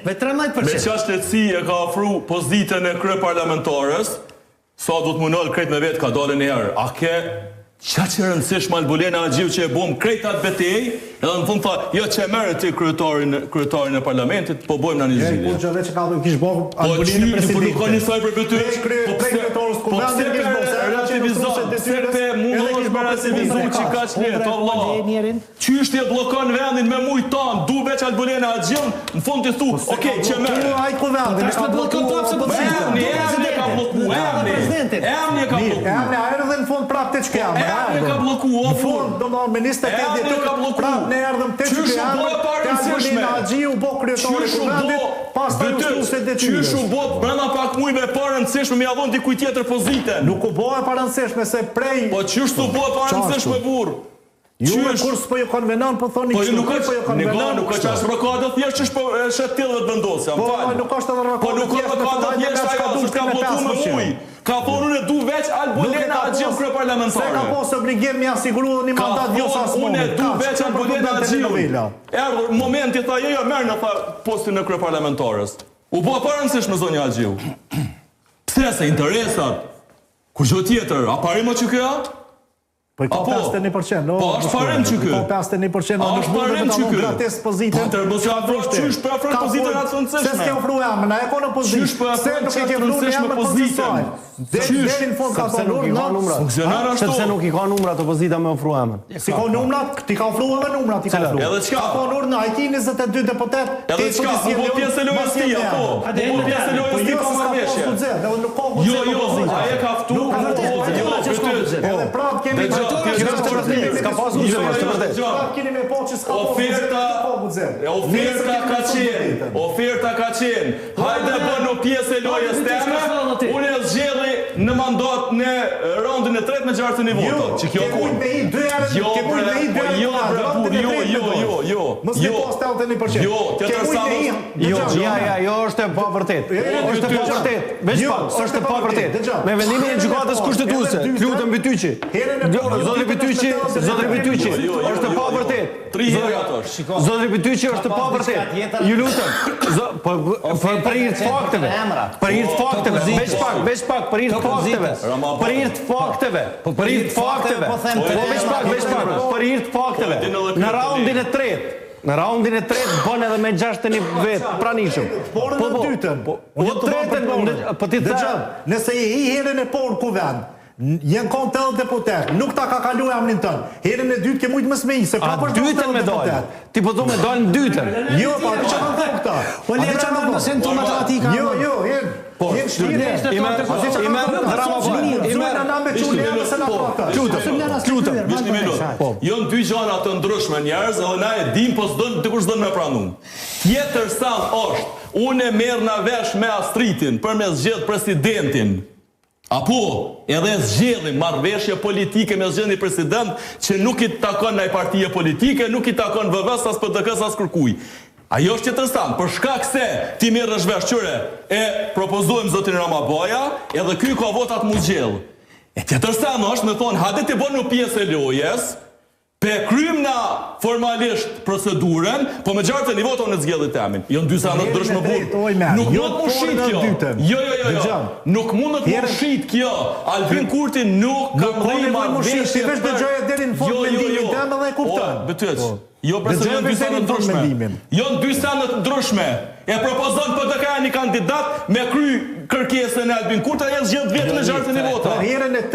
Me 13%. Me qaq lehtësi e ka ofru pozitën e kryeparlamentares, sa duhet m'u nal krejt me vet ka dalë një herë. A ke qaq e rëndësishme Albulena Haxhiu që e bom krejt atë betejë, edhe në fund tha, jo qe merre ti kryetarin kryetarin e parlamentit, po bojmë na një E zgjidhje. kurrgjë veç e ka kish bo Po Albulenën qy, po nuk ka presidente. një saj për Prej Bytyq, krye po prej pse, kryetares po pse kuvendit pe kish bo se ajo ka qenë ushtruese relativizon, pse detyrës pe edhe mundohesh kish me bo relativizu presidente. që kaq lehtë, o vlla. Njerin. Qysh ti e bllokon vendin me muj tan, du veç Albulena Haxhiun, në fund ti thu, Po s'e ok, ka që blloku merre. ai kuvendin, e Tash ka me bllokon blloku prapë se opozitën. opozitën. Emni, Do emni e ka presidentin. blloku, Do edhe emni. presidentin. Emni e ka Mirë, blloku. emni a erdhi në fund prapë te Po çka emër, emni e ka erdhëm. blloku, o Në burr. fund, domethënë me 28 Emni e dhjetor, ka blloku. prapë ne erdhëm te Qysh çka u bo emër, e te parëndësishme? Albulena Haxhiu u bo kryetare Qysh e u bo kuvendit, pastaj Bytyq, ushtruese qysh detyrës. u bo brenda pak mujve e parëndësishme me ja dhon dikujt tjetër pozitën? Nuk u bo e parëndësishme se prej Po qysh s'u bo e parëndësishme Qartu. burr? Ju me Qysh? kur s'po ju konvenon, po thoni Po ju kështu, nuk kur po është, ju Nigo, konvenon, nuk është kështu. as rokadë thjesht qysh po e shet tillë Vetëvendosja, më Po, fal. nuk është edhe Po rokadë nuk është thjesht me rokadë thonë hajde thjesht me çka ajo, dush s'ka ti me blloku me 5%. muj. Ka thonë unë e du veç Nuk e Albulena ka Haxhiun pas, se ka kryeparlamentare. pas obligim me ja siguru edhe një Ka mandat jo sa thonë unë e s'mundit. du Kaq, veç kjo Albulena përfundon Haxhiun. telenovela. Erdhur momenti tha jo jo merrne tha postin e kryeparlamentares. U bë e parëndësishme zonja Haxhiu. Pse se interesat? Kurgjë tjetër, a parim o që kjo? Po i ka Apo? 51%, no. Po është parim që ky? Ka 51%, A nuk është mundet parim me ta që dhënë ky? gratis pozitën. Po atëherë mos ja afro, qysh po afron Ka pozitën fol- atë të rëndësishme? Se s'ke ofru emrin, a e ka në pozitë? Qysh po Se afron nuk e çfarë ke të ofru në rëndësishme emër pozitën? pozitën. Deri Qysh? deri në fund ka Sepse thonë nuk i ka urdhëno. numrat. Funksionon ashtu. Sepse nuk i ka numrat opozita me ofru emër. Si ka numrat, ti ka ofru edhe numrat, ti ka Cilat? ofru. Edhe çka? Ka thonë urdhëno, ai ki 22 deputet, Edhe ti çka, po u bo pjesë e lojës tij, apo? U bo pjesë e Po lojës tij jo, pa se s'ka pas marrëveshje. guxim, edhe nuk ka Jo, guxim jo, opozita. ai e ka ftu, Nuk ka po, guxim. jo, Bytyq. Edhe prapë kemi Dëgjo, ti Kjo është e vërtetë, s'ka pas guxim, Jo, jo, është e vërtetë. dëgjo. Prapë keni me po që s'ka pas guxim, Oferta, nuk ka guxim. e oferta Nesër ka kemi me qenë, vërtetën. oferta ka qenë. Hajde bënu pjesë e lojës teme, unë e zgjedhi në mandat në rondin e tretë me 61 Jo, vota. Që kjo ke mujt kur? me i dy herë, Jo, ke mujt bre, me i dy po herë jo, në bre, rondin burr, e jo, tretë jo, me jo, jo. Mos me Jo. pas 81%. Jo, Ke tjetër mujt sa me i, mos- Jo, dëgjo. ja, ja, jo, është e pavërtet. Jo, jo, Është e dëgjo. pavërtet. Veç Jo, pak, s'është është e e pavërtet, pavërtet. dëgjo. Me vendimin e Herën e gjykatës parë, kushtetuese, herën e dytë, lutem Bytyqi. herën e parë, Zotri Bytyqi, herën e zotri Bytyqi, Jo, jo, është e jo, jo. pavërtet. Tri herë ato është. Zotri Bytyqi është e Ka pas pavërtet. diçka tjetër? Ju lutem, zo- po për për hir të fakteve. Emra. Për hir të fakteve, Të veç pak, veç pak, për hir të fakteve. Rama Për hir të fakteve, për hir të fakteve. Po them Po tre veç pak, emra. veç pak, për hir të fakteve. Po, din edhe Në ky, raundin din. e tretë, në raundin e tretë bën edhe me 61 vet pranishëm. Porën Po, e po, dytën. Po, Unë po jam të bërë për tretën, porën. po ti the. Dëgjo, nëse je hi herën e parë në kuvend, janë kon 80 deputet, nuk ta ka kalu emrin tënd. Herën e dytë ke mujt mos me i, se A prapë është dytën 80 me dalë. deputet. Ti po thu me dalë në dytën. Jo, pa atë që kanë thënë këta. Po A di le çka të kanë mos thënë? në matematika. Jo, jo, jen. Po, Jen shtire. I merr, i merr drama po. I merr Zojna na me çunë emrin se na Po, prata. lutem, lutem. Veç një minutë. Po. Janë dy gjëra të ndryshme njerëz, edhe na e dim, po s'don dikush s'don me pranu. Tjetër sen është, unë e merr na vesh me Astritin për me zgjedh presidentin. Apo, edhe e zgjedhim marrëveshje politike me zgjedh një president që nuk i takon ndaj partie politike, nuk i takon VV-s, as PDK-s, as kërkuj. Ajo është tjetër sen, për shkak se ti merresh vesh qyre, e propozojmë zotin Ramabaja, edhe ky ka votat mu zgjedh. E tjetër sen është me thonë, hajde ti bënu pjesë e lojës, pe krym na formalisht procedurën, po me 61 vota unë e zgjedhi temin. Janë dy sene të ndryshme Herën e burr. tretë, oj, man, Nuk jo mund të mu të shit parën dhe kjo. dytën. Jo, jo, jo, jo. Dëgjon. Nuk mundet mu Herën- shit kjo. Albin Kurti nuk ka Nuk ka mdhej nevojë mu shit, marrëveshje ti veç për- dëgjoje deri në fund Jo, jo, mendimin jo. tëm edhe e kupton. O, Bytyq. Po. Jo, pra se Dëgjoje janë dy veç sene deri të në fund ndryshme. mendimin. Janë dy sene të ndryshme. E propozon PDK-ja një kandidat me kry kërkesën e Albin Kurtit, ai e zgjedh vetëm me 61 vota. Për herën e tretë.